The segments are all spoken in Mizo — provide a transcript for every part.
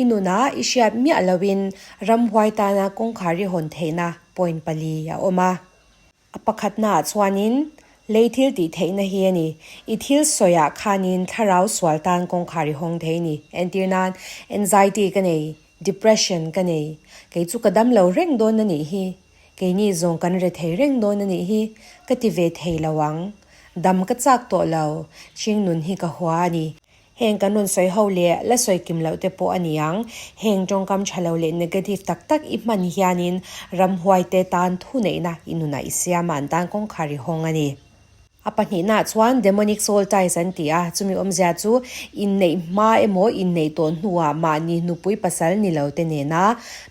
I nunah i hriat miah loin ramhuai tana kawngkhar i hawn theihna point pali a awm a. A pakhatnaah chuanin lei thil tih theihna hi a ni. I thil sawiah khanin thlarau sual tan kawngkhar i hawng thei a ni. Entir nan, anxiety ka nei, depression ka nei, kei chu ka dam lo reng dawn a nih hi, keini zawng kan re thei reng dawn a nih hi, ka ti ve thei lo ang. Dam ka chak tawh lo, hringnun hi ka hua a ni. Heng kan rawn sawi ho leh la sawi kim loh te pawh a ni ang. Heng tawngkam tha lo leh negative tak tak i hman hianin ramhuaite tan thuneihna i nunah i siam a, an tan kawngkhar i hawng a ni. A pahnihnaah chuan demonic soul ties an ti a, chumi awmzia chu inneih hma emaw inneih tawh hnuah mahni nupui pasal ni lo te nena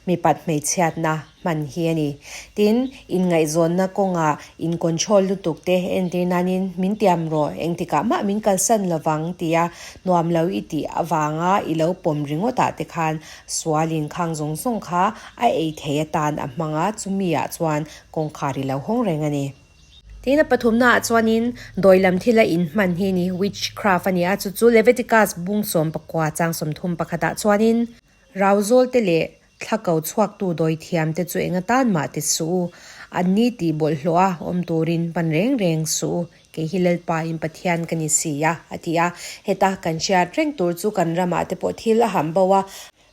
mipat hmeichhiatna hman hi a ni. Tin, inngaihzawnna kawngah in control lutuk te entir nanin min tiam rawh, engtikah mah min kalsan lovang tia nuam lo i tih avanga i lo pawm ringawtah te khan sualin khang zawng zawng kha a ei thei atan a hmang a, chumi ah chuan kawngkhar i lo hawng reng a ni. Tin, a pathumnaah chuanin dawi lam thila inhman hi ni, witchcraft a ni a, chu chu Leviticus bung 19 chang 30 pakhatah chuanin Rauzawl te leh Thla ko chhuaktu dawithiam te chu enga tan mah ti suh u, an ni tih bawlhhlawh a awm turin pan reng reng suh u, kei hi Lalpa in Pathian ka ni si a, a ti a. Heta kan hriat reng tur chu kan ramah te pawh thil a ham bo a,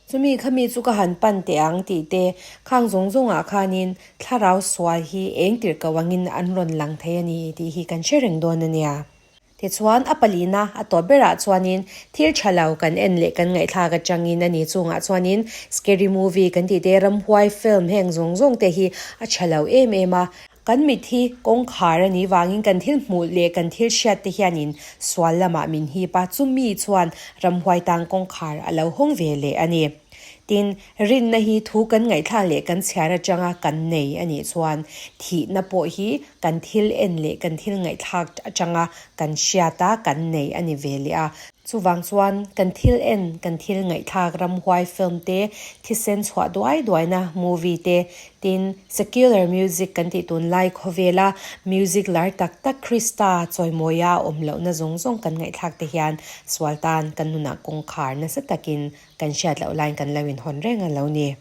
chumi khami chu ka han pan teh ang tih te, khang zawng zawngah khanin thlarau sual hi eng tirh ko angin an rawn lang thei a ni tih hi kan hre reng dawn a nia. Tichuan, a palina a tawp berah chuanin thil tha lo kan en leh kan ngaihthlak atangin a ni chungah chuanin scary movie kan tih te, ramhuai film heng zawng zawng te hi a tha lo em em a. Kan mit hi kawngkhar a nih vangin kan thil hmuh leh kan thil hriat te hianin sual lamah min hip a, chumi chuan ramhuai tang kawngkhar a lo hawng ve leh a ni. Tin, rinna hi thu kan ngaihthlak leh kan chhiar atanga kan nei a nih chuan thihna pawh hi kan thil en leh kan thil ngaihthlak atanga kan hriat a, kan nei a ni ve leh a. Chuvang chuan kan thil en, kan thil ngaihthlak ramhuai film te, thisen chhuah duai duaina movie te, tin secular music kan tih tunlai khawvela music lar tak tak Krista chawimawia awm lohna zawng zawng kan ngaihthlak te hian sual tan kan nunah kawngkhar nasa takin kan hriat loh laiin kan lo inhawn reng a lo ni.